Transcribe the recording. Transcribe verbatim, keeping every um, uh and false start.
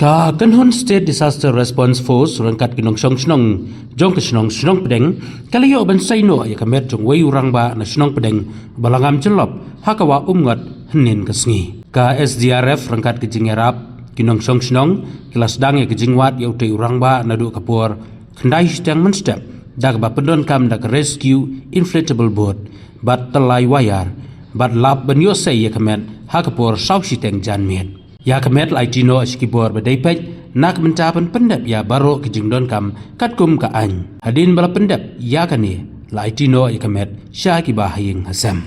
Ka Kynhun State Disaster Response Force ryngkat ki nongshong shnong jong ka shnong Shnong Pdeng ka la ïoh ban sei noh ïa ka met jong uwei u rangbah na Shnong Pdeng ba la ngam jyllop ha ka wah Umngot hynnin ka sngi. Ka S D R F ryngkat ka jingïarap ki nongshong shnong ki la sdang ïa ka jingwad ïa utei u rangbah naduh ka por khyndai shiteng mynstep da kaba pyndonkam da ka rescue inflatable boat bad tylli wire bad lap ban ïoh sei ïa ka met ha ka por saw shiteng janmiet. Ïa ka met la aiti noh sha ki bor ba dei peit na ka bynta ban pyndep ïa baroh ki jingdonkam katkum ka aiñ. Hadien ba la pyndep ïa kane la aiti noh ïa ka met sha ki ba ha ïing ha sem.